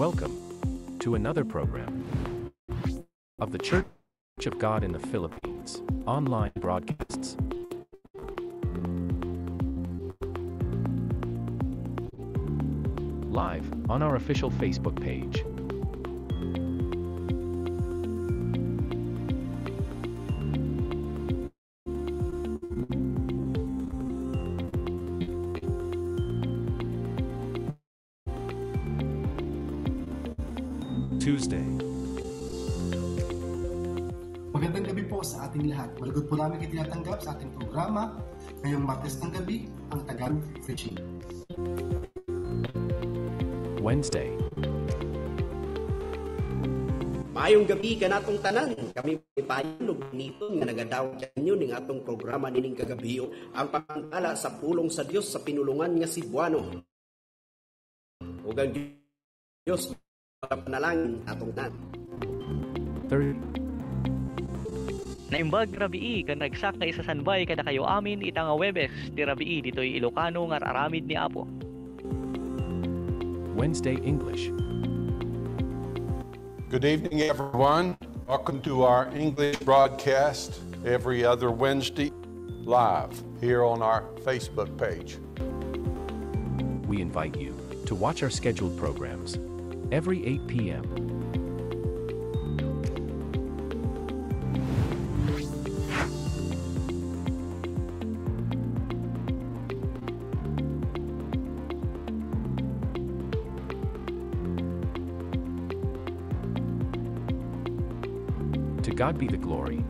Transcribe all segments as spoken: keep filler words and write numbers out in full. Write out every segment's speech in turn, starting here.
Welcome to another program of the Church of God in the Philippines online broadcasts. Live on our official Facebook page. Tuesday. Magandang gabi po sa ating lahat. Malugod po namin kayo tinatanggap sa ating programa ngayong Martes ng gabi, ang Tagalog Preaching. Wednesday. Maayong gabi kanatong tanan. Kami payag no buniton nga nagadawat kanyo ning atong programa nining kagabii, ang pagpangala sa pulong sa Dios sa pinulongan nga Cebuano. Ug ang Dios makapanalangin atong tanan. Third. Naimbag nga rabii ken ragsak nga isasanbay kadakayo amin ita nga Huwebes ti rabii ditoy Ilocano nga ar-aramid ni Apo. Wednesday English. Good evening, everyone. Welcome to our English broadcast every other Wednesday live here on our Facebook page. We invite you to watch our scheduled programs every eight p.m. To God be the glory.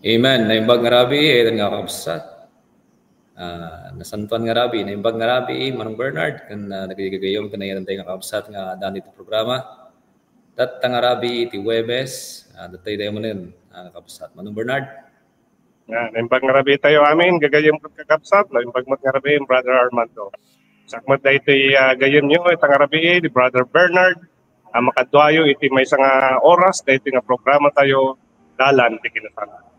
Amen. Naimbag nga rabii, ita nga kakabsat. Ah, nasantoan nga rabii, naimbag nga rabii, Manong Bernard, ken, ah, dagiti gagayyem ken nayaten nga kakabsat nga addaan iti programa. Tatta nga rabii iti Huwebes, ah, datay tayo manen, ah, kakabsat. Manong Bernard? Nga, naimbag nga rabii tayo amin, gagayyem ket kakabsat, naimbag met nga rabii, Brother Armando. Sakmet daytoy, ah, gayyemyo, ita nga rabii, ni Brother Bernard, ah, makaduayo iti maysa nga oras, daytoy nga programa tayo, Dalan ti Kinasaran.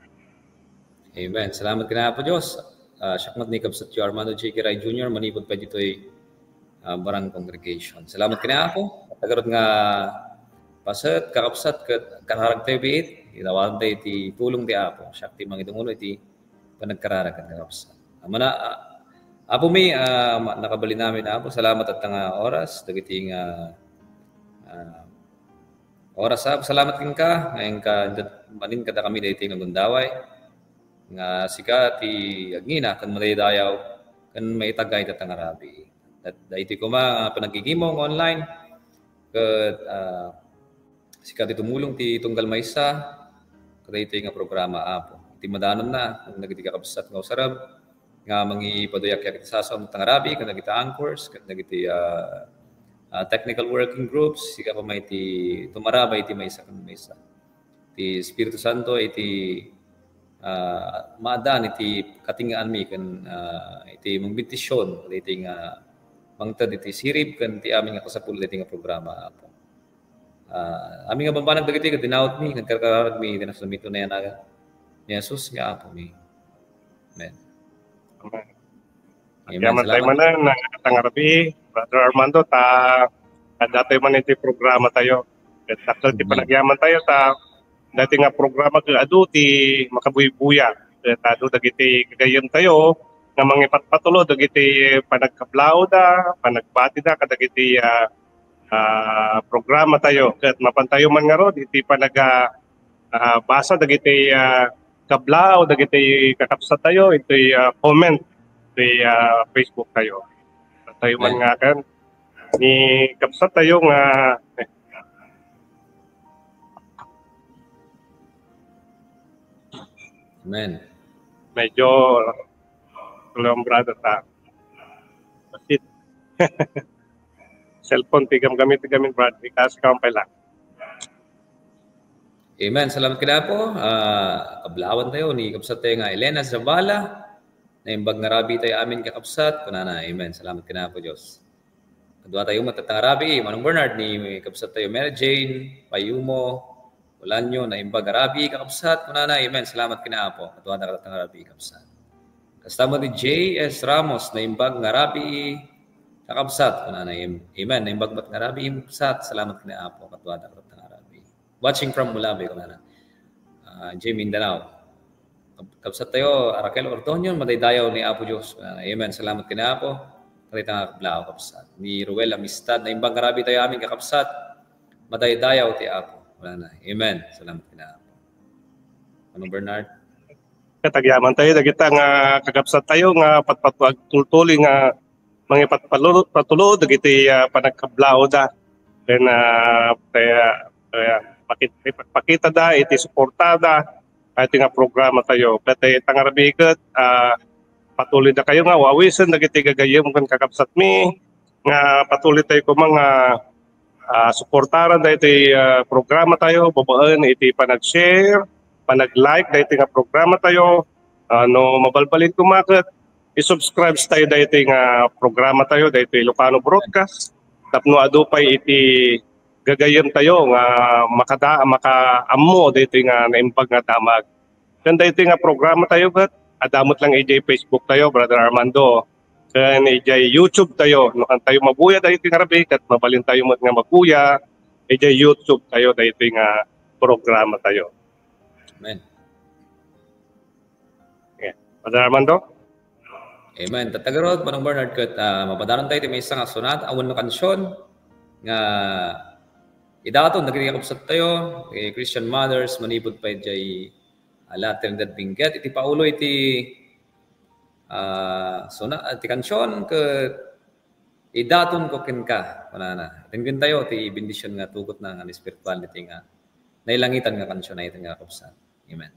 Amen. Salamat ken Apo Dios. Ah, siak met ni Kabsat Armando J. Kiray Junior, manipud pay ditoy, ah, Barang Congregation. Salamat ken Apo. Tagarot nga paset, kakabsat, ket kararag tayo biit. Inawagan tayo iti tulong ti Apo. Siak ti mangidungulo iti panagkararag ken kakabsat. Amana, ah, Apo mi, ah, ma-, nakabalin amin, Apo. Salamat ita nga oras, dagiti nga, ah, Oras, ah, salamat kenka, nga inka, malin kadakami daytoy nga gundaway. Nga sika ti agngina ken madaydayaw ken maitagay dayta nga rabii. Daytoy koma nga panaggigimong online, ket, ah, sika ti tumulong ti tunggal maysa kadaytoy nga programa, Apo. Iti madanonna, ken dagiti kakabsat nga usarem, nga mangipaduyakyat iti sasao nga rabii, ken dagiti anchors, ken dagiti, ah, ah, technical working groups, sika koma iti tumarabay iti maysa ken maysa. Ti Espiritu Santo iti, ah, maaddaan iti katengngaanmi ken, ah, iti mangbendision, iti nga mangted iti sirib ken ti amin nga kasapulan iti nga programa, Apo. Ah, amin nga bambanag dagiti ket dinawatmi, ken karkararagmi iti nasantoan a nagan ni Jesus nga Apomi. Amen. Amen. Amen. Agyaman tayo manen, ah, nga rabii, Brother Armando, ta, ta adda tayo man iti programa tayo. Ket dakkel ti panagyaman tayo, ta, daytoy nga programa ket adu ti makabuybuya. Ket adu dagiti gagayyem tayo nga mangipatpatulod dagiti panagkablaawda, panagbatida kadagiti, ah, ah, programa tayo. Ket mapan tayo man ngarud iti panaga-, ah, basa dagiti, ah, kablaaw dagiti kakabsat tayo iti, ah, comment iti, ah, Facebook tayo. Tayo man nga ken ni kabsat tayo nga, eh, Amen. Medyo lumbrado ta. Basit. Cellphone ti gamgamit, ti gamit, Brad. Ikas ka pay lang. Amen. Salamat kinapo. Ah, kablaawan tayo ni kabsat tayo nga Elena Zavala. Naimbag nga rabii tayo amin kakabsat. Kunana, amen. Salamat kinapo, Diyos. Kadua tayo met nga rabii, Manong Bernard, ni kabsat tayo Mary Jane Payumo Ulanyo, naimbag nga rabii, kakabsat. Kunana, amen. Salamat kinapo. Kadua tayo nga rabii, kabsat. Kasta met ni J S Ramos, naimbag nga rabii, kakabsat. Kunana, am-, amen. Naimbag met nga rabii, kakabsat. Salamat kinapo. Kadua tayo nga rabii. Watching from Mulabe, kunana. Ah, J Mindanao. Kab-, kabsat tayo, Raquel Ordonio, madaydayaw ni Apo Dios. Kunana, amen. Salamat kinapo. Kadayta nga kablaaw, kabsat. Ni Ruel Amistad, naimbag nga rabii tayo amin, kakabsat. Madaydayaw ti Apo. Kunana, amen. Salamat kinapo. Manong Bernard? Ket agyaman tayo, dagita nga kakabsat tayo nga patpatultuli nga mangipatpalo-, patulod dagiti, ah, panagkablaawda. Then, ah, kaya, kaya pakit-, ipakita da iti suportada, iti nga programa tayo. Ket, eh, ta nga rabii ket, ah, patuloy da kayo nga wawisen dagiti gagayyem ken kakabsatmi, nga patuloy tayo koma nga, ah, suportaran daytoy, ah, programa tayo, babaen iti panag-share, panag-like daytoy nga programa tayo. Ah, no mabalbalin koma ket, i-subscribe tayo daytoy nga programa tayo, daytoy Ilocano Broadcast. Tapno adu pay iti gagayyem tayo nga makada-, makaammo daytoy nga naimbag nga damag. Ken daytoy nga programa tayo ket, adda met lang idiay Facebook tayo, Brother Armando. Ken idiay YouTube tayo, no, kan tayo mabuya daytoy nga rabii, ket mabalin tayo met nga mabuya idiay YouTube tayo daytoy nga programa tayo. Amen. Yeah. Brother Armando? Amen. Tatta garud, Manong Bernard, ket, ah, mapadanan tayo iti maysa nga sonata, awan no kansion, nga idaton dagiti kakabsat tayo, eh, Christian mothers, manipud pay diay, ah, La Trinidad Benguet, iti paulo iti, ah, sona-, ah, ti kansion, ket idaton ko kenka, kunana. Itenggen tayo ti bendision nga tugot na nga espiritual iti nga nailangitan nga kansion, iti nga kakabsat. Amen.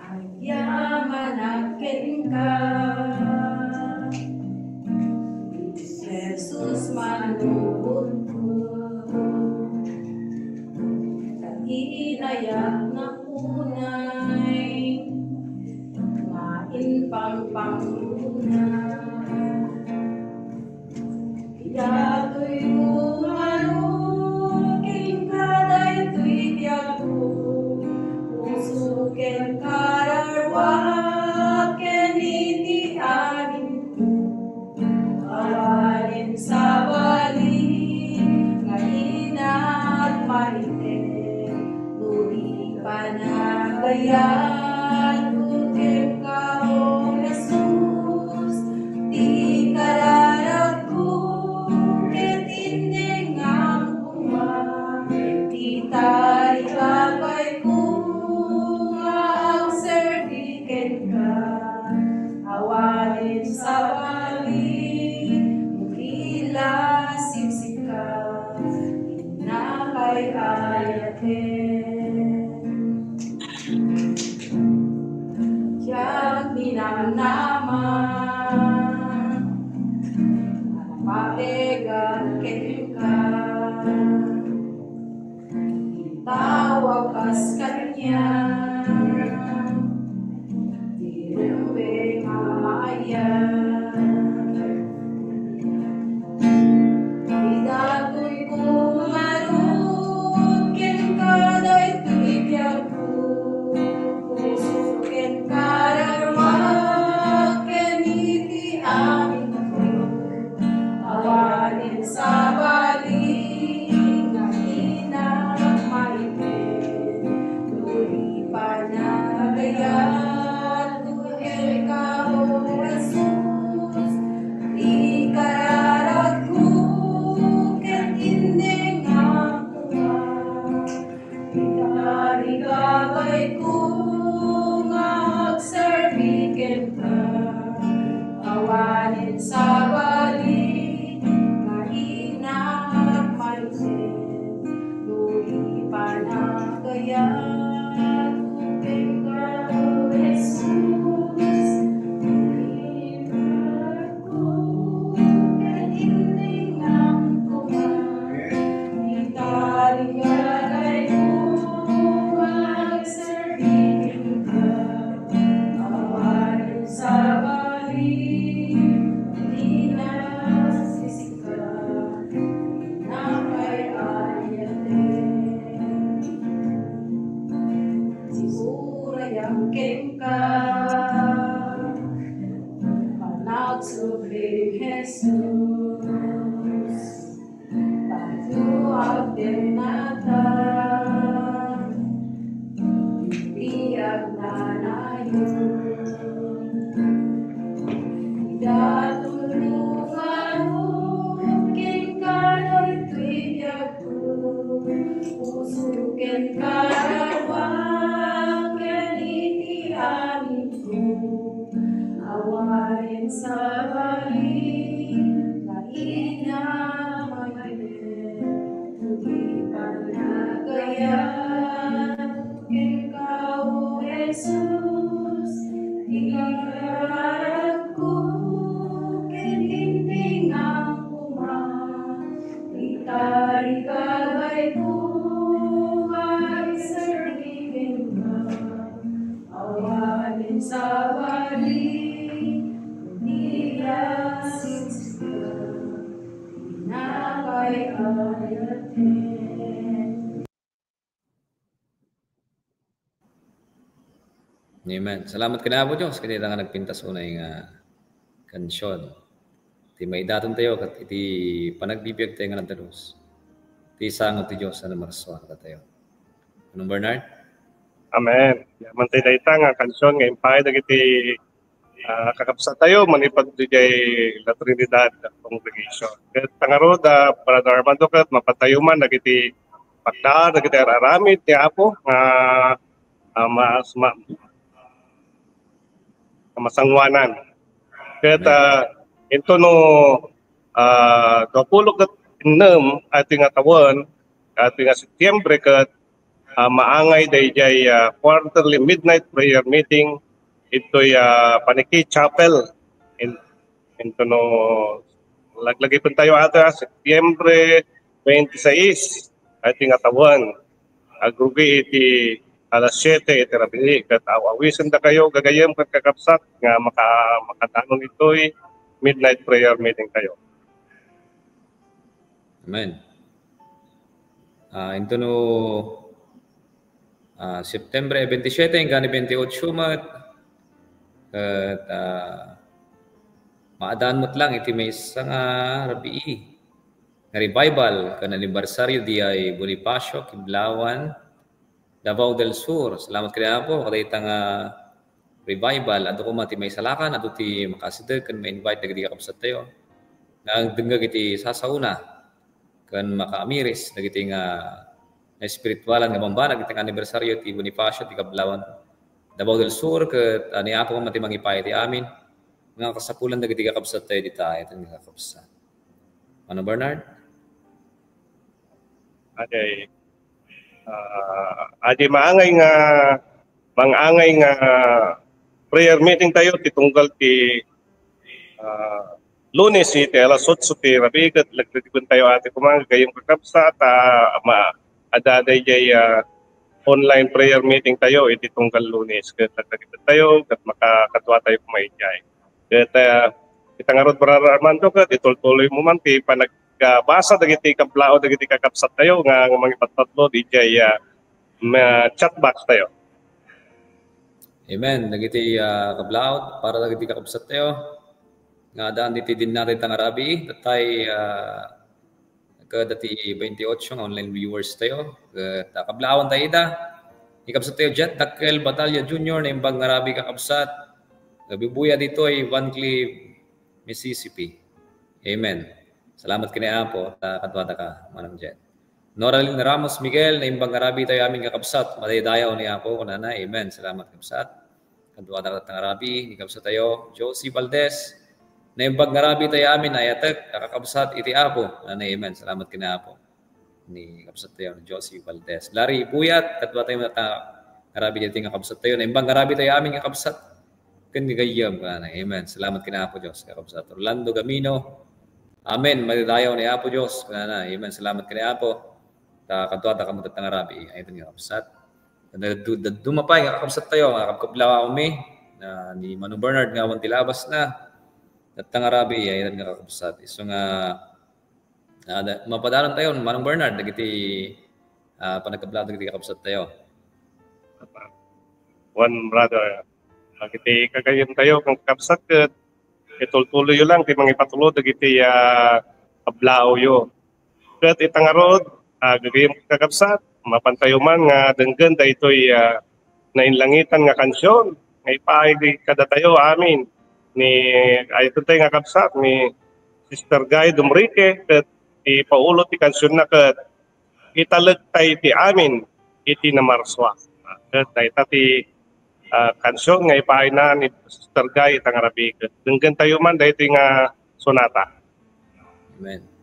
Agyamanak kenka, Jesus, manunotko. Taginayak nga unay, nga impangpangruna. Daytoy ngarud kenka daytoy biagko, puso ken kararua ken iti amin. Awanen sabali nga inat Marites, duri panagayat ko kenka, O Jesus, ti kararagko. ay ayaten. Diak ninamnama, napategan kenka. Intawag kas kaniak, ti rumbeng a maayat. Idatoy ko ngarud kenka daytoy biagko, puso ken kararua ken iti amin. Awanen sabali nga innak maitid, no di panagayat, kenka, O Jesus, ikararagko ket indengngam koma. Ikarigagayko nga agserbi kenka, awanen sabali nga innak maitid, no di panagayat, kenka, O Jesus, ikararagko ket indengngam koma. Ikarigagayko nga agserbi kenka, awanen sabali, innak maitid, innak ay ayaten. Sigurayag kenka, panagsubli, Jesus. Tapno agdennata iti agnanayon. Idatoy ko ngarud kenka daytoy biagko, puso ken kararua ken iti amin. Awanen sabali nga innak maitid, no di panagayat, kenka, O Jesus, ikararagko ket indengngam koma. Ikarigagayko nga agserbi kenka, awanen sabali, innak ay ayaten. Amen. Salamat ken Apo Dios, ken dayta nga nagpintas unay nga kansion. Ti maidaton tayo ket iti panagbibiag tayo nga nagdalus. Ti sango ti Dios a namarsua kadatayo. Manong Bernard? Amen. Yaman tayo dayta nga kansion nga impay dagiti, ah, kakabsat tayo manipud diay La Trinidad Congregation. Ket tangarud, ah, Brother Armando, ket mapatayo man dagiti pagdaan dagiti ar-aramid ti Apo nga, ah, mas ma-, nga masangoanan. Ket, ah, intono, ah, dua pulo ket ennem a ti nga tawen, a ti nga Septiembre, ket, ah, maangay daydiay, ah, quarterly midnight prayer meeting itoy, ah, Paniki Chapel. In-, intono laglagipentayo ata, Septiembre twenty-six, a ti nga tawen. Agrugi iti alas siete iti rabii, ket aw-awisendakayo, gagayyem ken kakabsat, nga maka-, makadanon itoy midnight prayer meeting tayo. Amen. Ah, intono, ah, September twenty-seven, inggani twenty-eight met. Ket, ah, maadaan met lang iti maysa nga rabii nga revival ken anibersaryo diay Bonifacio, Kiblawan, Davao del Sur. Salamat ken Apo, kadayta nga revival. Adu koma ti maisalakan, adu ti makaasideg ken ma-invite dagiti kakabsattayo nga agdengngeg iti sasaona ken makaamiris dagiti nga, nga espiritualan nga bambanag iti nga anibersaryo ti Bonifacio ti Kablawan, Davao del Sur, ket, ah, ni Apo koma ti mangipay iti amin nga kasapulan dagiti kakabsattayo dita, iti nga kakabsat. Manong Bernard? Aday, Ah, adi maangay nga, mangangay nga prayer meeting tayo ti tunggal ti, ah, Lunes iti alas otso ti rabii ket laglagipen tayo ati koma nga gayyem kakabsat, ah, ma-, adda daydiay, ah, online prayer meeting tayo iti tunggal Lunes ket laglagipen tayo ket makakadua tayo koma idiay. Ket, ah, ita ngarud, Brother Armando, ket itultuloy mo man ti panag-, ah, basa dagiti kablao dagiti kakabsat tayo nga, nga mangipatpatlo idiay, ah, ma-, chat box tayo. Amen. Dagiti, ah, kablao, para dagiti kakabsat tayo nga addaan diti dinna dayta nga rabii, tay, ah, kadagiti twenty-eight nga online viewers tayo. Ket, ah, kablawan tayo ida. Ni kabsat tayo, Jet Dakkel Batalla Junior, naimbag nga rabii kakabsat. Nabibuya ditoy Van Cleve, Mississippi. Amen. Salamat ken ni Apo, ta kaduada ka, Manang Jet. Noralyn Ramos Miguel, naimbag nga rabii tayo amin kakabsat, madaydayaw ni Apo, kunana, amen. Salamat, kabsat. Kaduada ka nga rabii, ni kabsat tayo, Josie Valdez, naimbag nga rabii tayo amin, ayatek, kakabsat, iti Apo, kunana, amen. Salamat ken ni Apo. Ni kabsat tayo, Josie Valdez. Larry Buyat, kaduada tayo nga rabii daytoy nga kabsat tayo, naimbag nga rabii tayo amin nga kabsat. Ken ni gayyem, kunana, amen. Salamat ken ni Apo Dios, kakabsat. Orlando Gamino, amen. Madaydayaw ni Apo Dios, kunana, amen. Salamat ken ni Apo. Ta kaduada ka met nga rabii, ay, nga kabsat. Daddu-, dadduma pay nga kakabsat tayo, nga kabkablawaw mi, na ni Mano Bernard nga awan ti labas na. Dayta nga rabii, ay, nga kakabsat. Isu nga, ah, da-, mapadalan tayo, Manong Bernard, dagiti, ah, panagkablaw dagiti kakabsat tayo. One brother, dagiti kagayyem tayo, kang kakabsat, ket itultuloyyo lang ti mangipatulod dagiti, ah, kablaawyo. Ket ita ngarud, ah, gagayyem kakabsat, mapan tayo man nga denggen daytoy, ah, nainlangitan nga kansion nga ipaay kadatayo amin ni, ay, itay nga kabsat ni Sister Guy Dumrique, ket ti paulo ti kansionna ket Italek tay ti amin iti namarsua. Ket dayta ti, ah, kansion nga ipaayna ni Sister Guy ita nga rabii. Ket denggen tayo man daytoy nga sonata. Amen.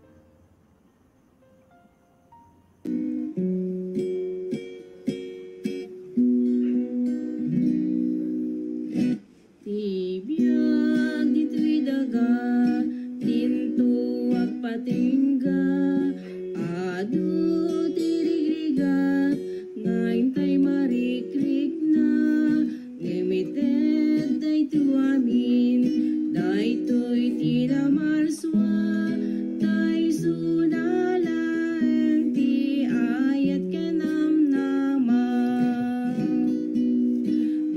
Ti biag ditoy daga, dinto agpatingga, adu ti rigrigat, nga intay marikrikna, ngem ited daytoy amin, daytoy ti namarsua, ta isuna laeng ti ayat ken namnama.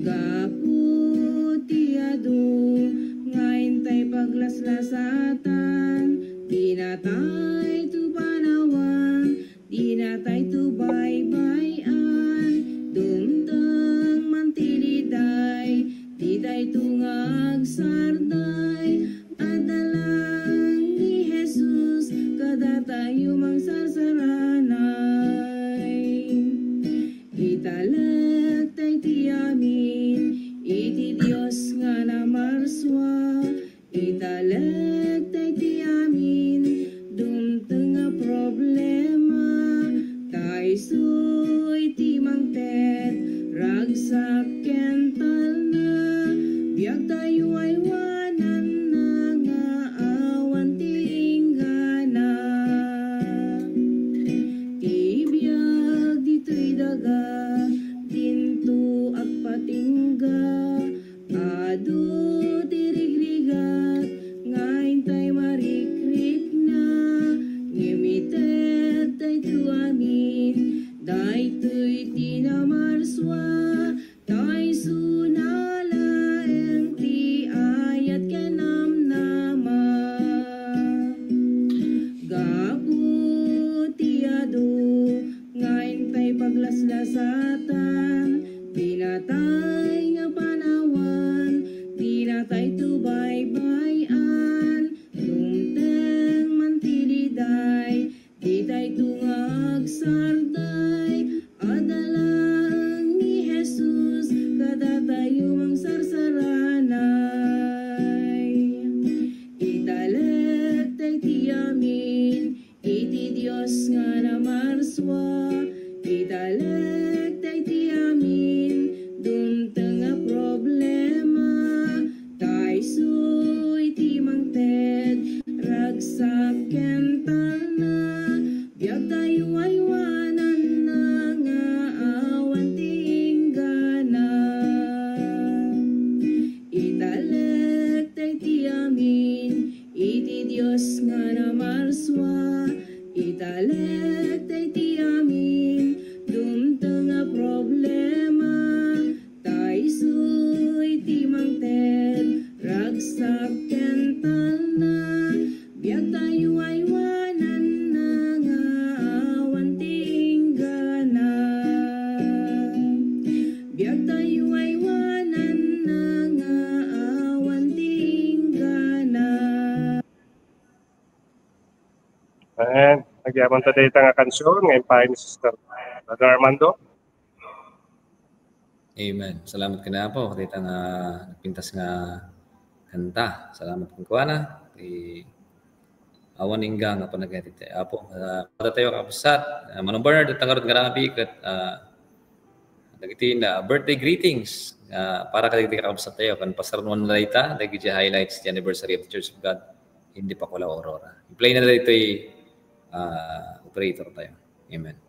Gapu ti adu nga intay paglaslasatan, dinatay to panawan, dinatay to baybay-an, dumteng man ti liday, ditay to nga agsarday, adda laeng ni Jesus kadatayo mangsarsaranay. Italek tay ti amin iti Dios nga namarsua. Italek tay ti amin dumteng a problema. Ta isu ti mangted, ragsak ken talna. Biag tayo aywananna nga awan ti inggana. Ti biag ditoy daga, dinto agpatingga, adu ti rigrigat, nga intay marikrikna, ngem ited daytoy amin, daytoy ti namarsua, ta isuna laeng ti ayat ken namnama. Gapu ti adu nga intay paglaslasatan, dinatay nga panawan, dinatay to baybay-an, dumteng man ti liday, ditay to nga agsarday, adda laeng ni Jesus, kadatayo mangsarsaranay. Italek tay ti amin iti Dios nga namarsua, ita Talek dagiti amin dumteng a problema, ta isu iti mangted ragsak ken talna, biagtayo aywananna nga awan ti inggana. Italek dagiti amin iti Dios nga namarsua, italek dagiti amin dumteng a problema, ta isu iti mangted ragsak ken talna, biagtayo aywananna nga awan ti inggana. Biagtayo aywananna nga awan ti inggana. Amen. Agyamanen ta dayta nga kansion nga impaay ni Sister Brother Armando. Amen. Salamat ken Apo, dayta nga nagpintas nga kanta. Salamat kenkuana. Ti awan ingga nga panagayat ti Apo. Ah, kadatayo, kakabsat. Ah, Manong Bernard, ita ngarud nga rabi ket, ah, dagiti na birthday greetings, ah, para kadagiti kakabsat tayo. Kan Pastor Juan Laita, dagiti highlights ti anniversary of the Church of God in Dipakulaw, Aurora. I-play na ditoy, ah, operator tayo. Amen.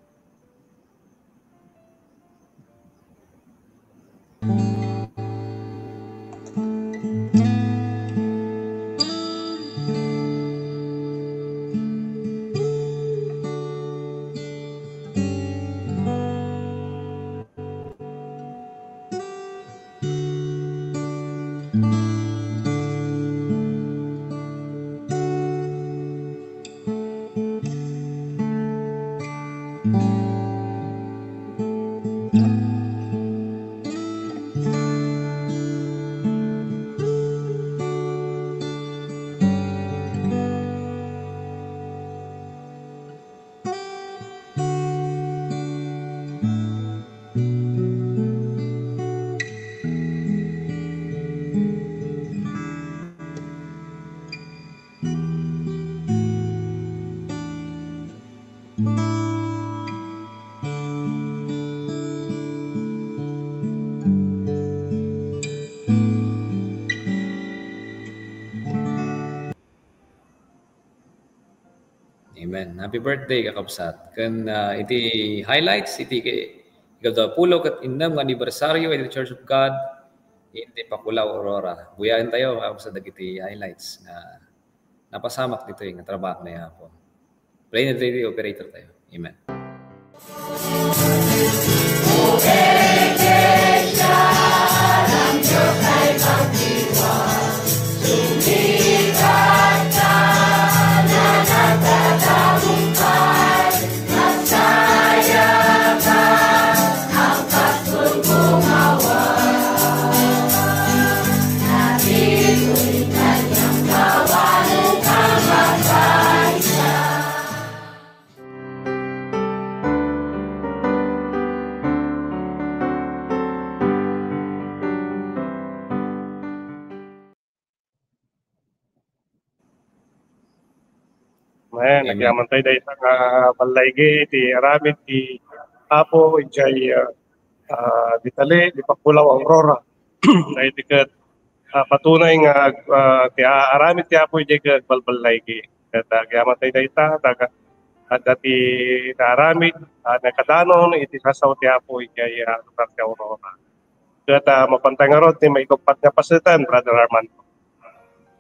Amen. Happy birthday, kakabsat. Ken, ah, iti highlights, iti ke-, ikadapulo ket innem nga anibersaryo iti Church of God, iti Pakulaw, Aurora. Buyaen tayo, kakabsat, dagiti highlights nga napasamak ditoy nga trabaho ni Apo. Play na ditoy, operator tayo. Amen. Amen. Amen. Agyamanen tayo dayta nga ballaigi iti aramid ti Apo idiay, ah, ah, Ditali, Dipakulaw, Aurora. Dayta ket, ah, patunay nga, ah, ti a-, aramid ti Apo idiay ket agbalballaigi. Ket, ah, agyamanen tayo dayta, daga-, adda ti naaramid, ah, nakadanon iti sasao ti Apo idiay, ah, lugar ti Aurora. Ket, ah, mapan tayo ngarud ti maikuppat nga pasetan, Brother Armando.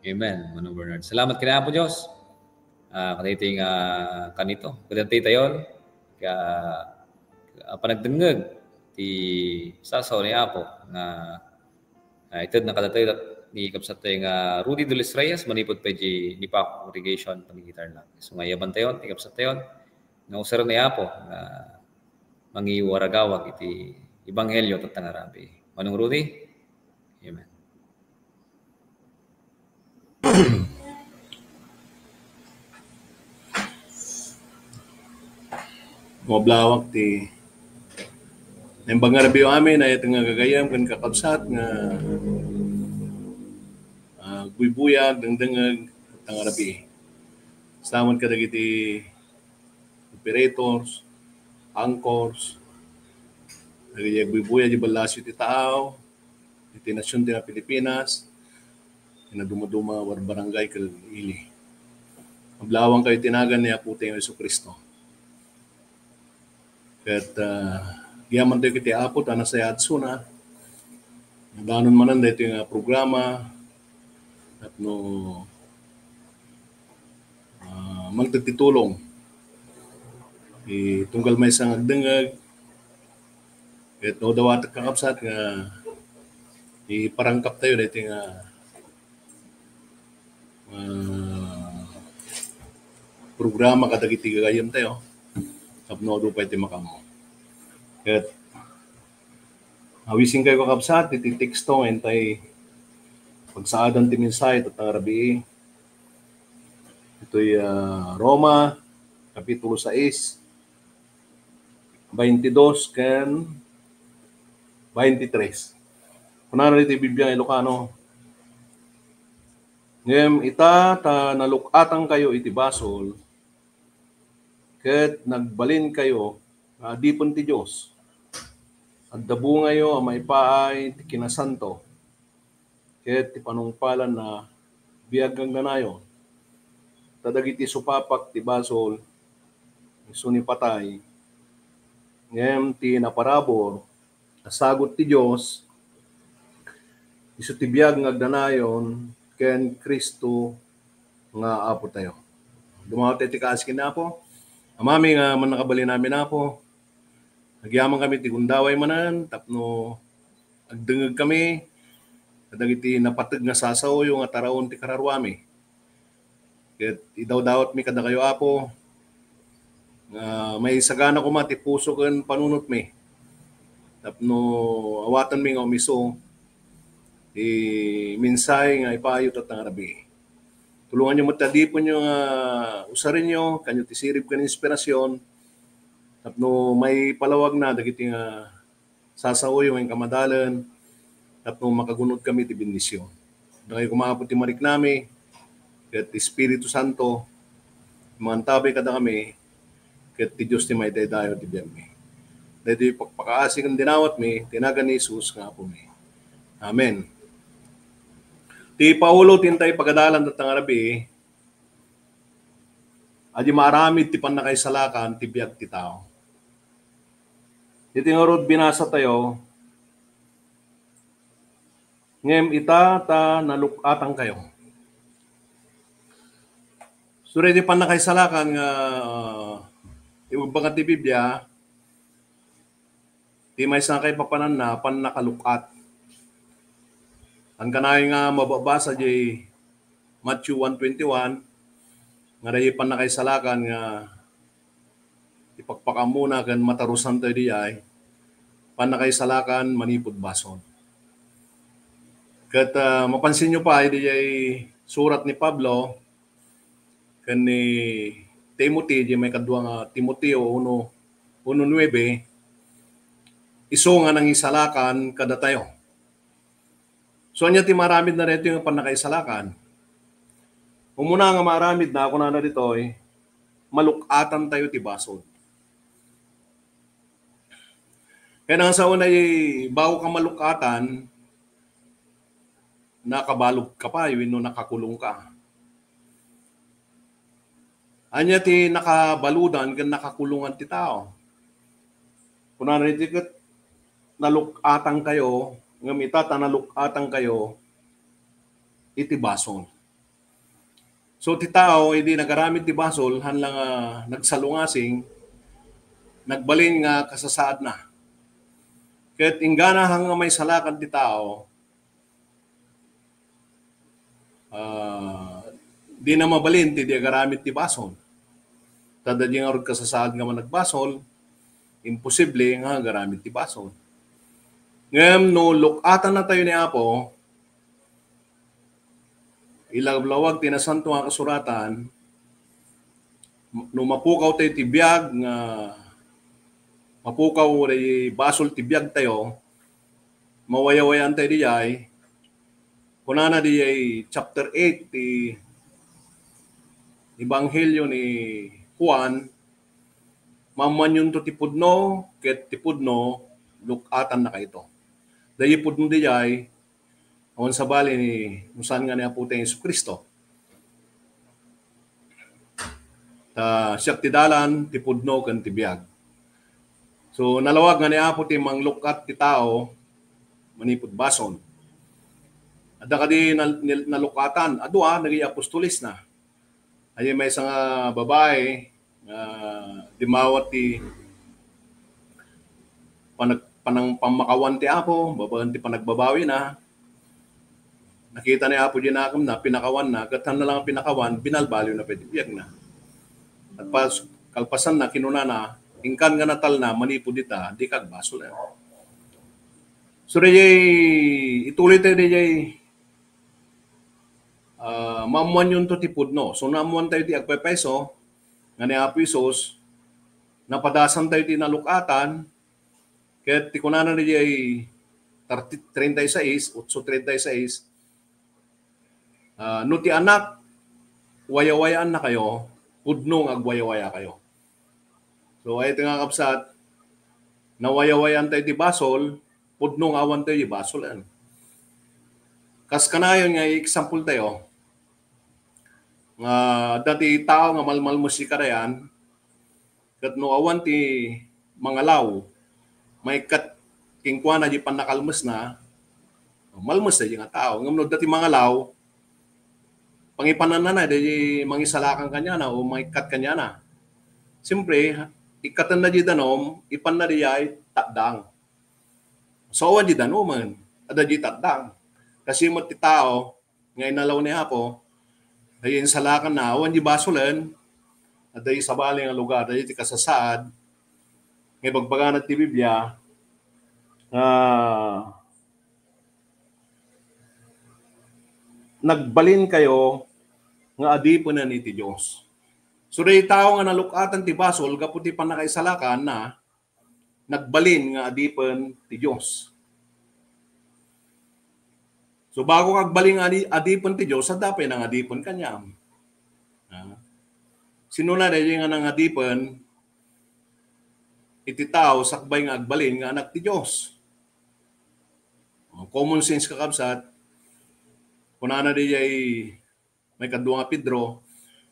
Amen, Manong Bernard. Salamat ken Apo Dios. Ah, kadaytoy nga kanito. Kadatayon, ka, ah, panagdengngeg ti sasao ni Apo nga, ah, itedna kadatayo ni kabsat tayo nga Rudy Dulis Reyes, manipud pay di Nipac Congregation, Paniki Tarlac. So, nga ayaban tayo, ti kabsat tayo, nga usaren ni Apo nga mangiwaragawag iti ebanghelio tatta nga rabii. Manong Rudy? Amen. Mablawak ti naimbag nga rabii amin, ayat nga gagayyem ken kakabsat nga, ah, agbuybuyag, dengdengngeg, tatta nga rabii. Salamat kadagiti operators, anchors, Dagiti agbuybuya di ballasyo ti tao, iti nasion ti Pilipinas, iti nadumaduma a barangay ken ili. Ablaawangkayo iti nagan ni Apotayo Jesu-Cristo. Ket, ah, agyamantayo iti Apo ta nasayaat suna. Nadanon manen daytoy nga programa tapno, ah, mangted ti tulong. Ti tunggal maysa nga agdengngeg, ket no dawatek kakabsat nga iparangkaptayo daytoy nga, ah, programa kadagiti gagayyemtayo tapno adu pay ti makaammo. Ket awisenkayo kakabsat iti teksto nga intay pagsaadan ti mensahe tatta nga rabii. Itoy, ah, Roma, Kapitulo sais, baintidos ken baintitres. Kunana iti Biblia nga Ilocano, "Ngem ita ta naluk-atankayo iti basol, ket nagbalinkayo nga adipen ti Dios, adda bungayo a maipaay ti kinasanto, ket ti panungpalan a biag nga agnanayon. Ta dagiti supapak ti basol, isu ni patay, ngem ti naparabur a sagut ti Dios, isu ti biag nga agnanayon ken Cristo nga Apotayo." Dumawat ti kaasi ken Apo. Amami nga mannakabalin amin, Apo, agyamankami ti gundaway manen tapno agdengngegkami kadagiti napateg nga sasaoyo nga taraon ti kararuami. Ket idawdawatmi kadakayo, Apo, nga maisagana koma ti puso ken panunotmi tapno awatenmi nga umisu ti mensahe nga ipaayo tatta nga rabii. Tulonganyo met ti adipenyo nga usarenyo, kaniyo ti sirib ken inspirasyon tapno maipalawagna dagiti nga sasaoyo nga inkamadalen tapno makagun-odkami ti bendision. Dakayo koma, Apo, ti mariknami, ket ti Espiritu Santo mantabay kadakami, ket ti Dios ti maidaydayaw ti biagmi. Daytoy pakpakaasi ken dinawatmi, ti nagan ni Jesus nga Apomi. Amen. Ti Paolo ti intay pagadalan tatta nga rabii, adi maaramid ti pannakaisalakan ti biag ti tao. Iti ngarud binasatayo, "Ngem ita ta naluk-atankayo." Sura iti pannakaisalakan nga, ah, ibagbaga ti Biblia, ti maysa nga kaipapananna, pannakaluk-at. Haan kanayon nga mababasa diay Matthew one twenty-one, nga daydi pannakaisalakan nga ipakpakaammo na ken matarusanto diay pannakaisalakan manipud basol. Ket, ah, mapansinyo pay diay surat ni Pablo ken ni Timothy, diay maikadua nga Timoteo uno, uno nuebe, isu nga nangisalakan kadatayo. So, ania ti maaramidna daytoy nga pannakaisalakan? Umuna nga maaramidna, kunana ditoy, maluk-atantayo ti basol. Kaya nang sao na, eh, bago ka maluk-atan, nakabalud ka pa, wenno nakakulong ka. Ania ti nakabaludan ken nakakulongan ti tao? Kunana iti ket, "Naluk-atankayo, ngem ita ta naluk-atankayo iti basol." So, ti tao, idi nagaramid ti basol, haan la nga nagsalungasing, nagbalin nga kasasaadna. Ket inggana haan nga maisalakan ti tao, ah, dina mabalin ti di agaramid ti basol. Ta daydi ngarud kasasaad nga managbasol, imposible nga agaramid ti basol. Ngem no luk-atannatayo ni Apo, ilablawag ti Nasanto nga Kasuratan, no mapukawtayo ti biag nga, mapukaw ti basol ti biagtayo, mawayawayaantayo diay. Kunana diay chapter eight ti Ebanghelio ni Juan, "Maammoanyonto ti pudno, ket ti pudno luk-atannaka ito. Daydi pudno daydiay, awan sabali ni, no saan nga ni Apo tayo Jesu-Cristo. Ta siak ti dalan, ti pudno, ken ti biag. So, nalawag nga ni Apo ti mangluk-at ti tao manipud basol. Adda kadi nal-, nil-, naluk-atan? Adua, naging apostoles na. Ay, maysa nga babae, nga dimawat ti panag-, panang-, pammakawan ti Apo, babaen ti panagbabawina. Nakita ni Apo di nakemna, pinakawanna, ket hanna lang pinakawan, binalbaliwna pay ti biagna. At pas-, kalpasanna, kinunana, "Inkan nga natalna, manipud ita, dika agbasol." So, daydiay, ituloy tayo daydiay, ah, maammuanyon to ti pudno. So, naammuan tayo ti agpaypayso, nga ni Apo Jesus, napadasan tayo ti naluk-atan, ket ti kunana daydiay thirty, treinta y seis, otso treinta y seis, ah, "No ti Anak, wayawayaannakayo, pudno nga agwayawayakayo." So, ay ito nga, kabsat, nawayawayaan tayo ti basol, pudno nga awan tayo ti basol, ano? Kas kanayon nga i-example tayo, nga dati tao nga malmalmes ti karayan, ket no awan ti mangalaw, maikkat kenkuana di pannakalmesna, malmes daydi nga tao. Ngem no dati mangalaw, pangipananna na, di mangisalakan kaniana o maikkat kaniana. Siyempre, ikkatenna di danum, ipanna di ay tatdang. So, awan di danumen, adda di tatdang. Kasi met ti tao, nga inalaw ni Apo, daydi insalakanna, awan di basolen, adda di sabali nga lugar, daydi ti kasasaad, nga ibagbagana ti Biblia, nga nagbalinkayo nga adipenen iti Dios. So, daydi tao nga naluk-atan ti basol gapu ti pannakaisalakanna, nagbalin nga adipen ti Dios. So, bago ka agbalin nga adi-, adipen ti Dios, adda pay nangadipen kaniam. Ah. Sino na daydi nga nangadipen iti tao sakbay nga agbalin nga anak ti Dios? Oh, common sense, kakabsat. Kunana daydi ay maikadua nga Pedro,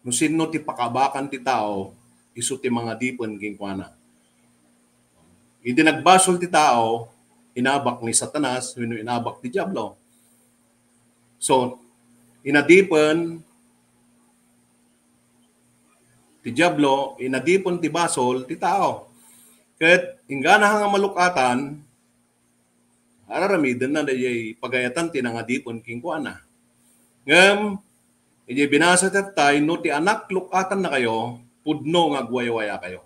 "No sinno ti pakaabakan ti tao, isu ti mangadipen kenkuana." Idi nagbasol ti tao, inabak ni Satanas wenno inabak ti Diablo. So, inadipen ti Diablo, inadipen ti basol ti tao. Ket inggana nga maluk-atan, araramidenna daydiay pagayatan ti nangadipen kenkuana. Ngem, idiay binasa ti Tatay, "No ti Anak luk-atannakayo, pudno nga agwayawayakayo."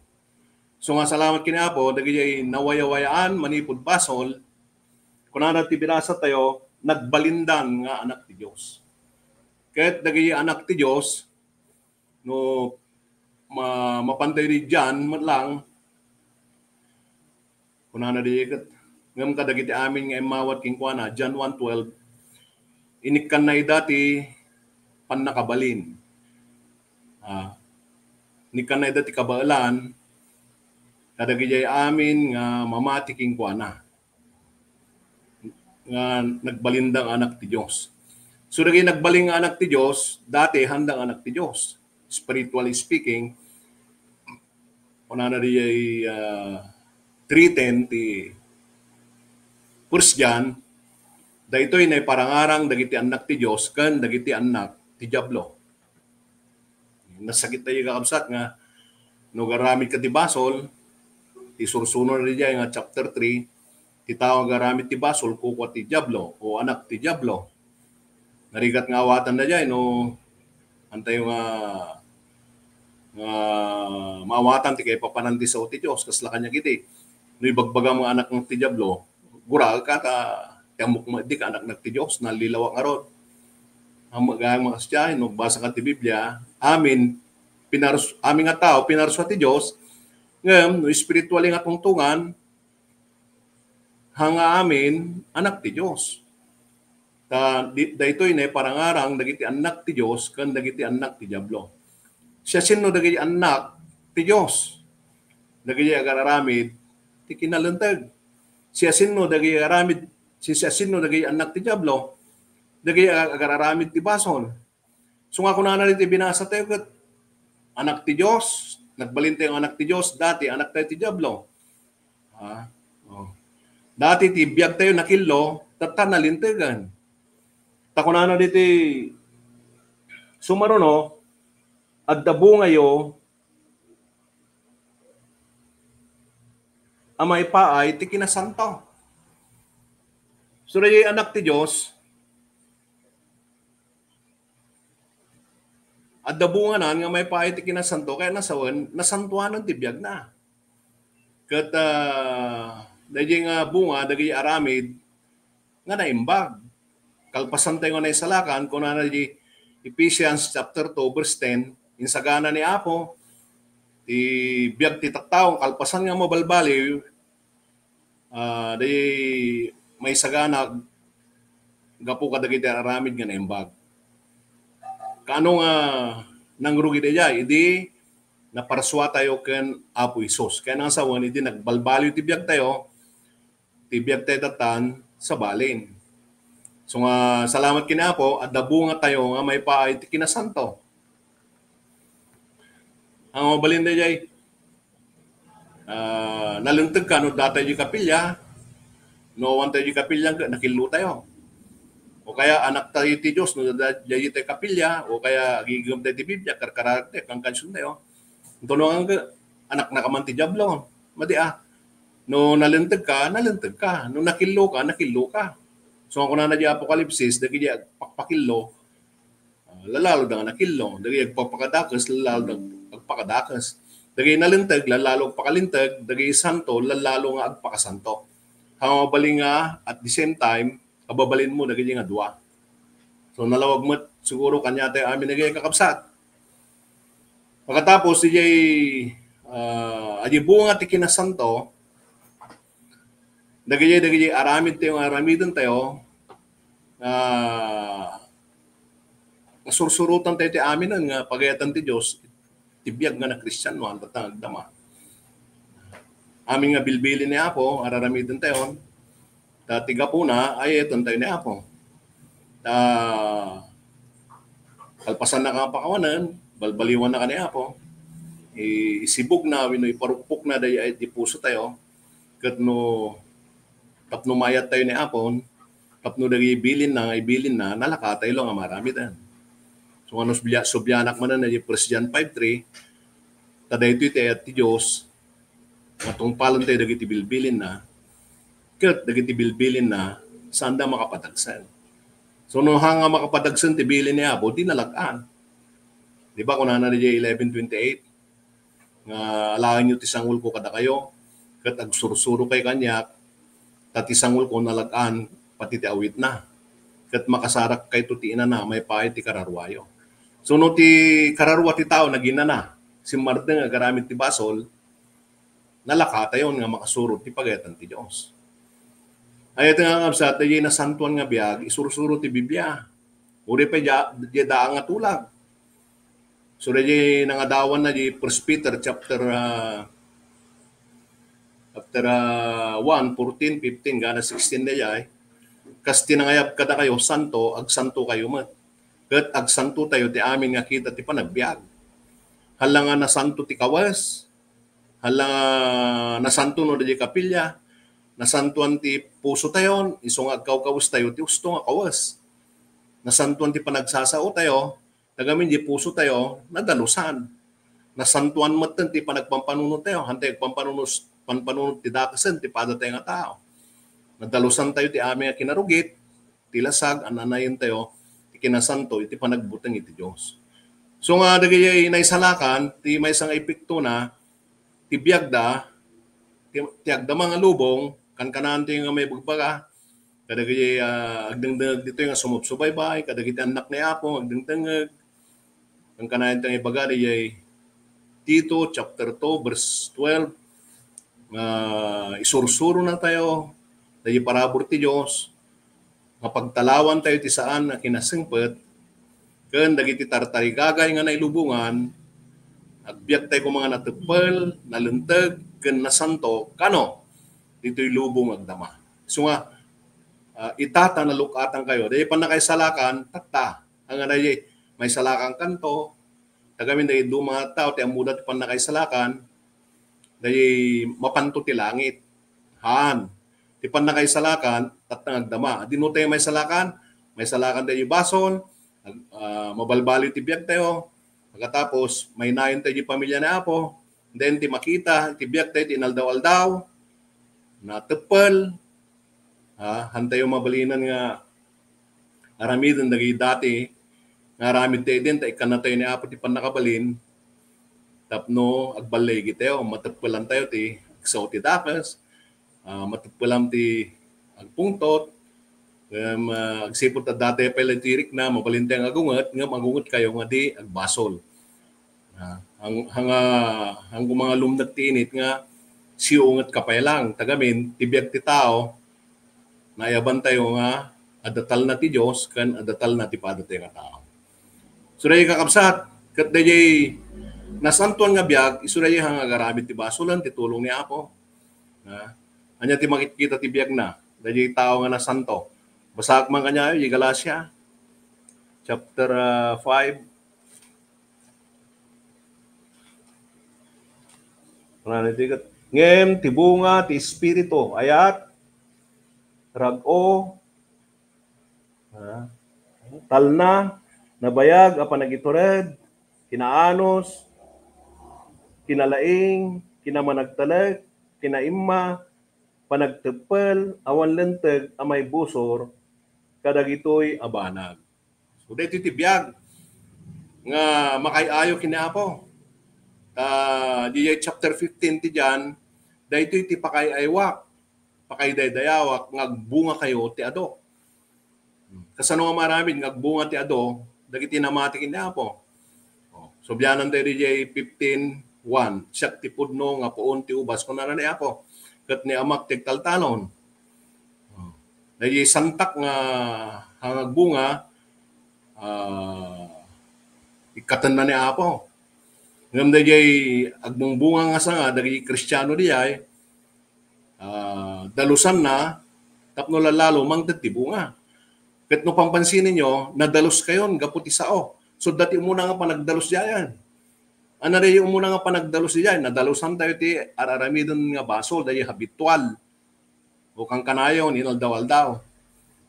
So nga, salamat ken Apo, dagiti nawayawayaan manipud basol, kunana ti binasa tayo, nagbalindan nga anak ti Dios. Ket dagiti anak ti Dios, no ma-, mapan tayo di John met lang, kunana di ket, ngem kadagiti amin nga immawat kenkuana, John one twelve, inikkanna ida ti pannakabalin. Ah, inikkanna ida ti kabaelan kadagiti amin nga mamati kenkuana, nga nagbalinda nga anak ti Dios. So, dagiti nagbalin nga anak ti Dios, dati, handa nga anak ti Dios. Spiritually speaking, kunana diay, ah, three ten ti First John, daytoy naiparangarang dagiti annak ti Dios ken dagiti annak ti Diablo. Nasakit tayo, kakabsat, nga no agaramid ka ti basol, ti sursuno na diay nga chapter three, ti tao nga agaramid ti basol, kukua ti Diablo o anak ti Diablo. Narigat nga awatan na diay, no, antayo nga, nga maawatan ti kaipapanan ti sao ti Dios, kasla kaniak iti, no ibagbagam nga anak ti Diablo, guraek ka ta, ti ammok met di ka anak ti Dios, nallilawak ngarud. Ammok gayam nga kasdiay, no, basa ka ti Biblia, amin, pinars-, amin nga tao, pinarsua ti Dios, ngem, no, spiritually nga tungtungan, hanga amin, anak ti Dios. Ta, di-, daytoy naiparangarang dagiti annak ti Dios ken dagiti annak ti Diablo. Siasino dagiti annak ti Dios? Dagiti agararamid ti kinalinteg. siasino dagiti aramid, si, siasino dagiti annak ti Diablo, dagiti ag-, agararamid ti basol. So nga kunana ditoy binasa tayo ket, anak ti Dios, nagbalin tayo nga anak ti Dios, dati anak tayo ti Diablo. Ha? Oh. Dati ti biag tayo nakillo, tatta nalintegen. Ta kunana ditoy sumaruno, adda bungayo a maipaay ti kinasanto. So, daydiay anak ti Dios, adda bunganan nga maipaay ti kinasanto, kayatna sawen, nasantuanan ti biagna. Ket, ah, daydiay nga bunga, dagiti aramid, nga naimbag. Kalpasan tayo nga naisalakan, kunana di Ephesians chapter two, verse ten, insagana ni Apo, ti biag ti tattao, kalpasan nga mabalbaliw, ah, di maisagana gapu kadagiti aramid nga naimbag. Kaano nga nangrugi daydiay? Idi naparsua tayo ken Apo Jesus. Kayatna sawen, idi nagbalbaliw ti biag tayo, ti biag tayo tattan, sabalin. So nga, salamat ken Apo, adda bunga tayo nga maipaay ti kinasanto. Ang mabalin daydiay, ah, nalinteg ka no datayo di kapilya, no awan tayo di kapilya, nakillo tayo. O kaya anak tayo ti Dios, no da-, daydiay tayo kapilya, o kaya agigem tayo ti Biblia, karkararag tayo, kankansion tayo. Ito no, ang anak na ka man ti Diablo. Madi, ah. No nalinteg ka, nalinteg ka. No nakillo ka, nakillo ka. So, ang kunana di Apokalipsis, dagiti agpakpakillo, ah, lalalo da nga nakillo. Dagiti agpakpakadakes, lalalo da agpakadakes. Dagiti nalinteg, lalalo agpakalinteg. Dagiti santo, lalalo nga agpakasanto. Ang mabalin nga, at the same time, kababalin mo dagiti nga dua. So, nalawag met siguro kaniatayo amin nga kakabsat. Pagkatapos, daydiay, ah, adi bunga ti kinasanto, dagiti, dagiti aramid tayo nga aramiden tayo, ah, nga sursurutan tayo ti amin nga pagayatan ti Dios, ti biag nga Kristiano, ang tatang agdama. Amin nga bilbilin ni Apo, araramiden tayo, ta ti gapuna, ay, ito tayo ni Apo. Ta, kalpasan na ka pakawanan, balbaliwan na ka ni Apo, i-, isibog na, wenno iparukpok na, daydiay, di puso tayo, ket no, tapno mayat tayo ni Apo, tapno dagiti bilin na, ibilin na, nalaka tayo lang a maramiden. So, ano, subya-, subyanak manen, di First John five three, ta daytoy ti ayat ti Dios, matungpalen tayo dagiti bilbilin na, ket dagiti bilbilin na, saan da makapadagsen. So, no, hanga makapadagsen ti bilin ni Apo, di nalag-an. Di ba, kunana di eleven twenty-eight, nga alaenyo ti sangulko kadakayo, ket agsursurokayo kaniak, ta ti sangulko nalag-an pati ti awitna, ket makasarakkayto ti inana maipaay ti kararuayo. So, no ti kararua ti tao naginana, simmardeng agaramid ti basol, nalakatayon nga makasuro ti pagayatan ti Dios. Ay, ito nga, kabsat, daydiay nasantuan nga biag, isursuro ti Biblia. Uray pay dia, dia daan nga tulag. So, daydiay nangadawan na di First Peter chapter, ah, chapter, ah, one, fourteen, fifteen, gana sixteen daydiay. Kas ti nangayab kadakayo, santo, agsanto kayo met. Ket agsanto tayo ti amin nga kita ti panagbiag. Hala nga nasanto ti kawes, hala nga nasanto no daydiay kapilya, nasantuan ti puso tayo, isu nga agkawkawes tayo ti usto nga kawes. Nasantuan ti panagsasao tayo, ta gamin di puso tayo, nadalusan. Nasantuan metten ti panagpampanunot tayo, hantay agpampanunot, panpanunot ti dakesen ti pada tayo nga tao. Nadalusan tayo ti amin nga kinarugit, ti lasag, an-anayen tayo, ti kinasanto, iti panagbuteng iti Dios. So nga, dagiti naisalakan, ti maysa nga epektona, ti biagda, ti, ti agdama nga lubong, kankanaan tayo nga maibagbaga, kadagiti, ah, agdengdengeg ditoy nga sumubsubaybay, kadagiti annak ni Apo, agdengdengeg, kankanaan tayo nga ibaga, daydiay Tito chapter two, verse twelve, nga isursuro na tayo, daydiay parabur ti Dios, nga pagtalawan tayo ti saan a kinasengpet, ken dagiti tartarigagay nga nailubongan, agbiag tayo koma nga nateppel, nalinteg, ken nasanto, kano? ditoy lubong agdama. So nga, ah, ita ta naluk-atan kayo. Daydi pannakaisalakan, tatta. Ang anay, may salakan kanto. Tagamin daydi duma tao, ti ammoda ti pannakaisalakan, daydi mapanto ti langit. Han. Ti pannakaisalakan, tatta nga agdama. Dino tayo may salakan? May salakan daydi basol, ag-, ah, mabalbaliw ti biag tayo. Pagkatapos, may nayon tayo di pamilya ni Apo. Then, ti makita, ti biag tayo, ti inaldaw-aldaw, nateppel, ha, han tayo mabalinan nga aramiden dagiti dati nga aramid tayo din, ta ikkanna tayo ni Apo ti pannakabalin, tapno agballigi tayo, mateppelan tayo ti agsao ti dakes, ah, mateppelan ti agpungtot, ngem, ah, agsipud ta dati pay la ti rikna, mabalin tayo nga agunget, ngem agunget kayo nga di agbasol. Ah, ang, hanga, hangko mga lumdag ti init nga siunget ka pay lang. Tagamin, ti biag ti tao, naiyaban tayo nga adda talna ti Dios, ken adda talna ti padatayo nga tao. So, daydi kakabsat, ket daydi nasantuan nga biag, isu daydi nga agaramid ti basolen, ti tulong ni Apo. Ha? Ania ti makitkita ti biagna? Daydi tao nga nasanto. Basaak man kaniayo, di Galacia, chapter, ah, five. Ano iti kat-, ngem ti bunga ti Espiritu, ayat, rag-o, ha? Talna, nabayag a panagitured, kinaanus, kinalaing, kinamanagtalek, kinaimma, panagteppel, awan linteg a maibusor kadagitoy a banag. So, daytoy ti biag nga makaay-ayo ken ni Apo. Ta, diay chapter fifteen ti John, daytoy ti pakaay-aywak, pakaidaydayawak nga agbunga kayo ti adu. Kasano nga maaramid nga agbunga ti adu dagiti namati ken ni Apo? Oh, sublianan tayo diay fifteen one, "Siak ti pudno nga puon ti ubas," kunana ni Apo, "ket ni Amak ti agtaltalon." Oh, daydi santak nga agbunga, ah, ikkatenna ni Apo. Ngem daydi agbungbunga nga sanga, dagiti Kristiano diay, ah, dalusanna tapno lallalo mangted ti bunga. Ket no pampansininyo, nadalus kayon gapu ti sao. So, dati umuna nga panagdalus diayen. Ano daydi umuna nga panagdalus diay? Nadalusan tayo ti ar-aramiden nga basol, daydi habitual. O kankanayon, inaldaw-aldaw.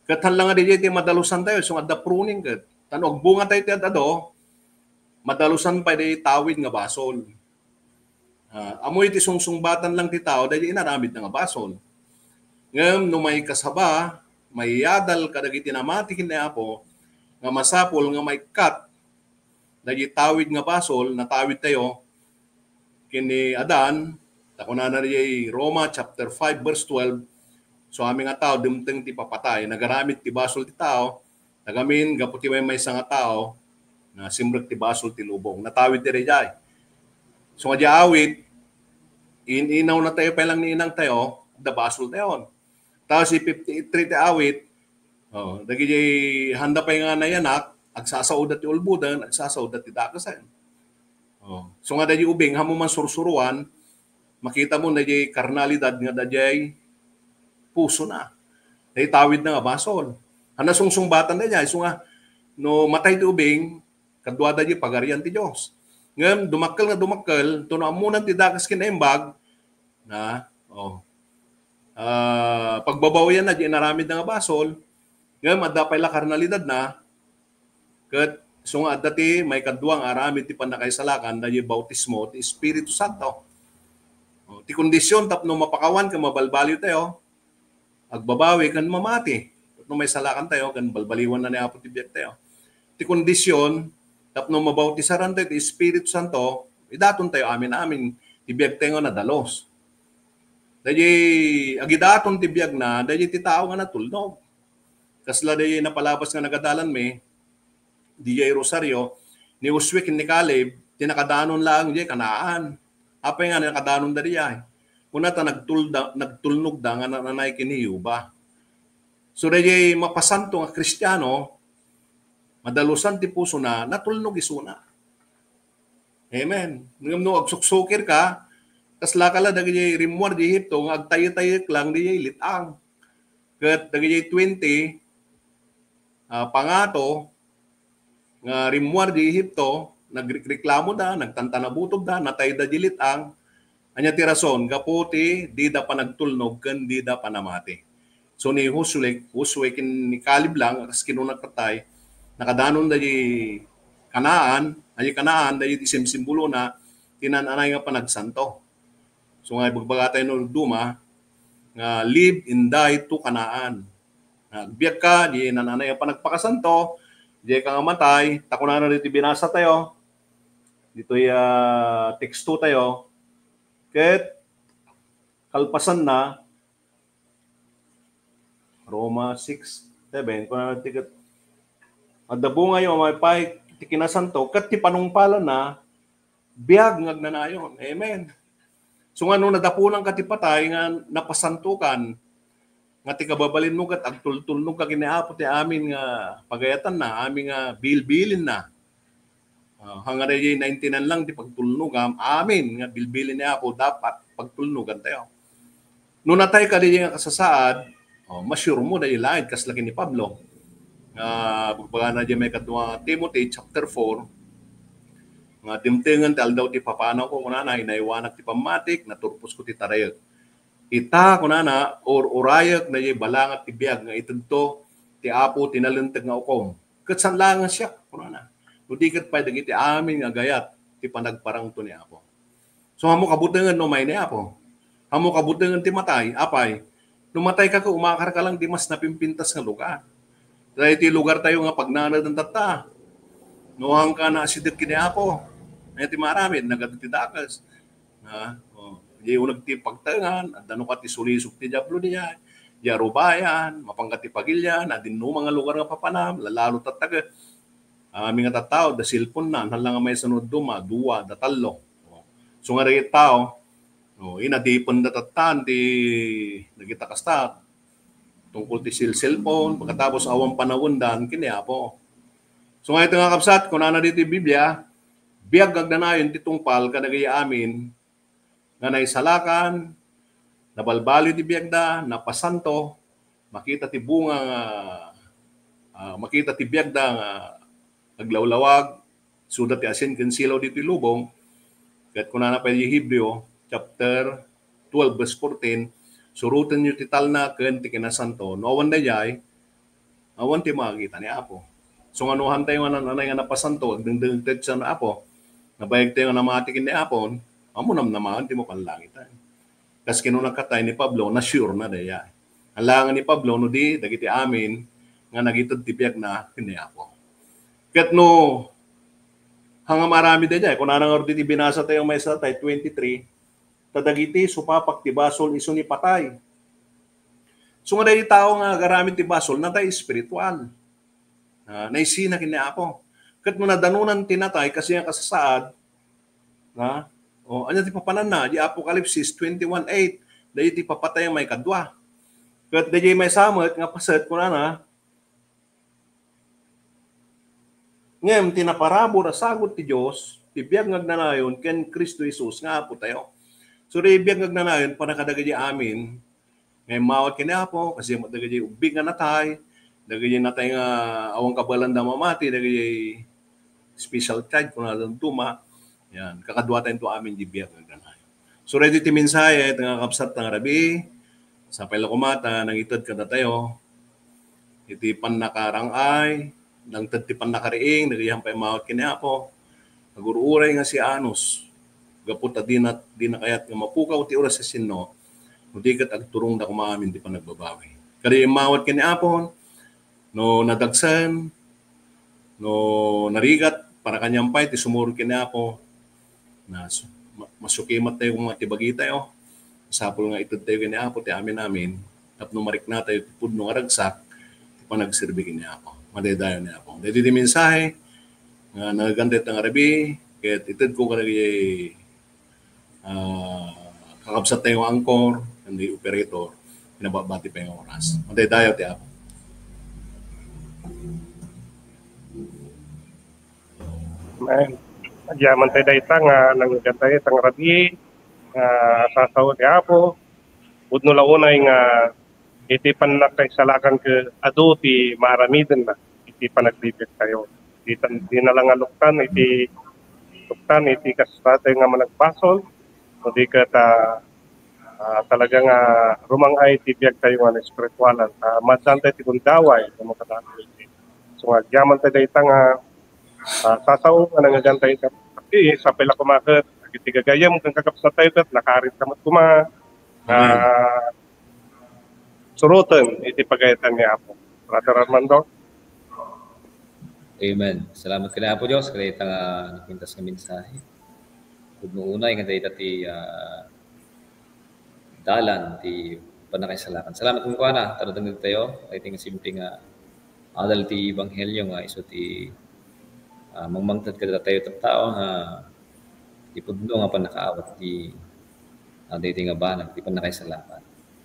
Ket hala nga daydi ti madalusan tayo, so adda pruning ket. Tano agbunga tayo ti ad-adu, madalusan pay daydi tawid nga basol. Ah, ammoyo ti sungsungbatan lang ti tao, daydi inaramidna nga basol. Ngem no maikasaba, maiyadal kadagiti namati ken ni Apo, nga masapul nga maikkat daydi tawid nga basol, natawid tayo ken ni Adan, ta kunana diay Roma chapter five verse twelve, "So amin nga tao, dimteng ti papatay, nagaramid ti basol ti tao, nagamin gapu ti maymaysa nga tao, nasimrek ti basol ti lubong." Natawid ti daydiay. So nga diay awit, in-inaw na tayo, pay lang ni inang tayo, adda basol tayo. Tapos si fifty-three ti awit, oh, dagiti handa pay nga nayanak, agsasaoda ti ulboden, agsasaoda ti dakesen. Oh, so nga daydi ubing, ammo man sursuruan, makita mo daydi karnalidad nga daydi pusona. Daydi tawidna nga basol. Ania sungsungbatan daydi, so nga, no matay ti ubing, kaduada daydi pagarian ti Dios. Ngem, dumakkel nga dumakkel, tapno ammonan ti dakes ken naimbag, na, oh, ah, pagbabawianna daydi inaramidna nga basol, ngem adda pay la karnalidadna, ket so nga adda ti maikadua nga aramid ti pannakaisalakan, daydi bautismo ti Espiritu Santo. Oh, ti kondisyon tapno mapakawan ken mabalbaliw tayo, agbabawi ken mamati. No maisalakan tayo, ken balbaliwanna ni Apo ti biag tayo. Ti kondisyon, tapno mabautisaran tayo ti Espiritu Santo, idaton tayo amin-amin ti biag tayo nga nadalus. Daydi agidaton ti biagna, daydi ti tao nga natulnog. Kasla daydi napalabas nga nagadalanmi, daydi Rosario, ni Josue ken ni Caleb, ti nakadanon laeng daydi Canaan. Apay nga nakadanonda daydi? Kuna ta nagtulda-, nagtulnogda nga nananay ken ni Jehovah. So, daydi mapasanto nga Kristiano, madalusan ti pusona, natulnog isuna. Amen. Ngem no agsuksukir ka, Kasla kala dagiti rimmuar di Egipto nga agtayek-tayek lang di lit-ang. Ket dagiti twenty, ah, pangato nga rimmuar di Egipto, nagrekreklamoda, nagtantanabutobda, natayda di lit-ang. Ania ti rason? Gapu ti dida panagtulnog ken dida panamati. So ni Josue, Josue ken ni Caleb lang, kas kinuna ket tay, nakadanonda di Canaan, ay Canaan, dagiti simsimbolona, ti naan-anay nga panagsanto. So nga ibagbagatayo no duma, nga live and die to Canaan. Nga agbiagka, di naan-anay nga panagpakasanto, di ka nga matay, ta kunana ditoy binasatayo, ditoy, ah, tekstotayo, ket kalpasanna, Roma six seven, kunana ti ket, adda bungayo a maipaay ti kinasanto, ket ti panungpalanna, biag nga agnanayon. Amen. So nga no nadapunan ka ti patay nga napasantokan, nga ti kababalinmo ket agtultulnog ka ken ni Apo ti amin nga pagayatanna, amin nga bilbilinna. Ah, hanggaray ninety-nine lang ti pagtulnogam, amin nga bilbilin ni Apo, dapat pagtulnogantayo. No natay ka di nga kasasaad, oh, ma-sure mo daydi langit, kasla ken ni Pablo. Nga, bagbagana di may kadua Timothy chapter four, nga dimtengen ti aldaw ti papanawko, kunana, inaywanak ti pammatik, naturposko ti tarayek. Ita, kunana, ur-urayek daydi balangat ti biag nga itedto ti Apo ti nalinteg nga ukom. Ket saan laeng nga siak, kunana. No di ket pay dagiti amin nga agayat ti panagparangto ni Apo. So, ammo kabutengen no umay ni Apo. Ammo kabutengen ti matay, apay. No matay ka, ket umakar ka lang di mas napimpintas nga lugar. Daytoy lugartayo nga pagnanaden tatta. No, hangka naasideg ken ni Apo. Ania ti maaramid? Nagadu ti dakes. Ha? Oh, di uneg ti pagtaengan, adda no ka ti sulisog ti Diablo diay, di arubayan, mapanka ti pagilian, adda no nga lugar nga papanam, lalalo tatta ket. Amin nga tattao, da cellphone na, nala nga maysa no duma, dua, da tallo. Oh. So nga dagiti tao, oh, inadipenda tattan ti dagita kasta, tungkol ti cell-, cellphone, pagkatapos awan panawendan, ken ni Apo. So nga ita nga kabsat, kunana ditoy Biblia, biag nga agnanayon ti tungpal kadagiti amin nga naisalakan, nabalbaliw ti biagda, napasanto, makita ti bunga nga, ah, makita ti biagda nga aglawlawag, suda ti asin ken silaw ditoy lubong. Ket kunana pay di Hebreo chapter twelve, verse fourteen, "Surotenyo ti talna ken ti kinasanto." No awan daydiay, awan ti makakita ni Apo. So, nga no hantayo nga naan-anay nga napasanto, agdengdengtayo ti san Apo, nabayagtayo nga namati ken ni Apo, ammo namnamaen ti mapanlangit. Kas kinuna katay ni Pablo, na-sure na daydiay. Alangan ni Pablo, no di, dagiti amin nga nagited ti biagna ken ni Apo. Ket no, hanga marami daydiay, kunana ngarud iti binasa tayo maysa tay twenty-three, ta dagiti supapak ti basol isu ni patay. So nga daydi tao nga agaramid ti basol, natay espiritual. Ah, naisina ken ni Apo. Ket no nadanonan ti natay, kasi nga kasasaad, na, o, ania ti papananna? Di Apokalipsis twenty-one eight, daydi ti papatay a maikadua. Ket daydi maysa met nga paset, kunana, ngem ti naparabur a sagut ti Dios, ti biag nga agnanayon ken Cristo Jesus nga Apotayo. So, di biag nga agnanayon, para kadagiti amin, nga immawat ken ni Apo, kasi met dagiti ubbing nga natay, dagiti natay nga awan kabaelanda mamati, dagiti special child, kunada duma, yan, kakaduatayo amin di biag nga agnanayon. So, daydi ti mensahe, nga kabsat nga rabii, sapay la koma ta nangited kadatayo, iti pannakarang-ay, nangted ti pannakariing, dagiti hampay immawat ken ni Apo, agur-uray nga sianos, gapu ta dina, dina kayat nga mapukaw ti oras a sinno, no di ket agturongda koma amin ti panagbabawi. Kadi immawat ken ni Apo, no nadagsen, no narigat, para kaniam pay ti sumurot ken ni Apo, na su-, ma-, masukimat tayo nga ti bagitayo. Sapul nga ited tayo ken ni Apo ti amin-amin, tapno mariknatayo ti pudno nga ragsak ti panagserbi ken ni Apo. Madaydayaw ni Apo. Daydi ti mensahe nga nagaganday ta nga rabii, ket itedko kadagiti, ah, kakabsat tayo nga angkor, ken di operator, pinababati pa yung oras. Madaydayaw ti Apo. Amen. Agyaman tayo dayta nga nangganday ta nga rabii. ah, sasawen ni Apo, pudno la unay nga iti pannakaisalakan ket adu ti maaramidenna iti panagbibiag tayo. Di tan-, di na lang nga luktan iti, luktan iti kas-, tayo nga managbasol, kundi ket, ah, ah, talaga nga rumang-ay ti biag tayo nga espiritualan. Ah, maaddaan tayo ti gundaway, no, kadagiti. So, agyaman tayo dayta nga, ah, sasao nga nangngegan tayo ita. Sapay la koma ket, iti gagayyem ken kakabsat tayo ket, nakarit ka met koma. Amen. Ah, suroten iti pagayatan ni Apo. Brother Armando? Amen. Salamat ken Apo Dios, kadayta nga napintas nga mensahe. Pudno unay nga dayta ti, ah, dalan ti pannakaisalakan. Salamat kenkuana, tarudeng tayo, dayta nga simple nga adal ti ebanghelio nga isu ti, ah, mangmangted kadatayo tattao nga ti pudno nga pannakaawat ti, ah, dayta nga banag ti pannakaisalakan.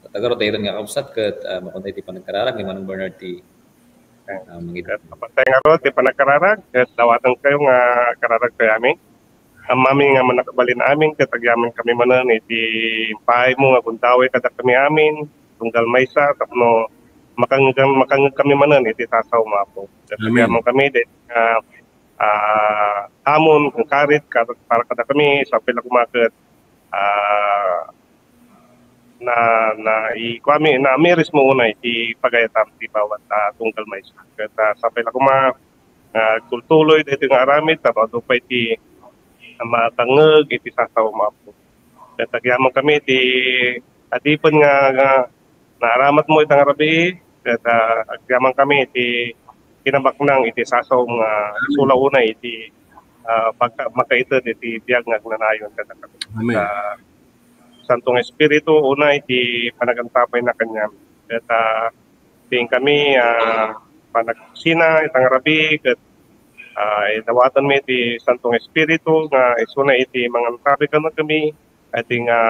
Tattao ngarud, dayta nga kabsat ket, ah, mapan tayo ti panagkararag ni Manong Bernard ti, ah, mangid- Ket mapan tayo ngarud ti panagkararag, ket dawaten kayo nga kararag kayo amin. Ammami nga mannakabalin amin, ket agyaman kami manen iti impaaymo nga gundaway kadakami amin, tunggal maysa, tapno makangngeg, makangngeg kami manen iti sasaom, Apo. Ket Amen. Agyaman kami, dayta nga, ah, amon, ken karit, kar-, para kadakami, sapay la koma ket, ah, na, na, ikuami, naamirismo unay ti pagayatam ti bawat, ah, tunggal maysa. Ket, ah, sapay la koma, ah, agtultuloy daytoy nga aramid, tapno adu pay ti, ah, makangngeg iti sasaom, Apo. Ket agyaman kami ti adipen nga, nga naaramatmo ita nga rabii, ket, ah, agyaman kami iti kinabaknang iti sasaom nga Amen. Isu la unay iti, ah, pagka-, makaited iti biag nga agnanayon kadakami. Amen. Ket, ah, Santong Espiritu, unay ti panagantapayna kaniam. Ket, ah, diin kami, ah, panagsina ita nga rabii, ket, ah, idawatanmi ti Santong Espiritu nga isuna iti mangantabi kadakami, iti nga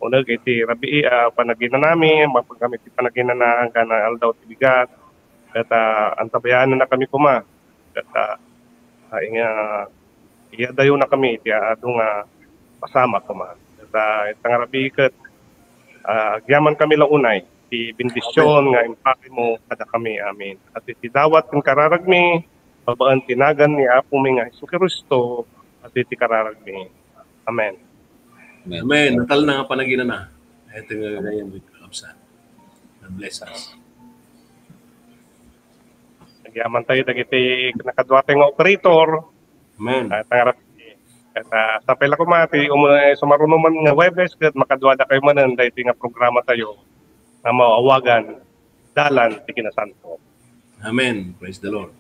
uneg iti rabii, ah, panaginanami, mapagam iti panaginana, gana aldaw ti bigat, ket, ah, antabayanannakami koma, ket, ah, ah, inga, iyadayonakami iti adu nga pasamak koma. Ket, ah, ita nga rabii ket, ah, agyamankami la unay ti bendision nga impaaymo kadakami amin. Ket iti dawat ken kararagmi, babaen ti nagan ni Apomi nga Jesu-Cristo, ket iti kararagmi. Amen. Amen. Amen. Natalna nga panaginana. Ito nga gayam, kakabsat. God bless us. Agyaman tayo dagiti nakaduatay nga operator. Amen. Ah, tangarap. Ket, ah, sapay la koma ti um-, eh, sumarunoman nga Huwebes ket makaduada kayo manen daytoy nga programa tayo nga maawagan Dalan ti Kinasanto. Amen. Praise the Lord.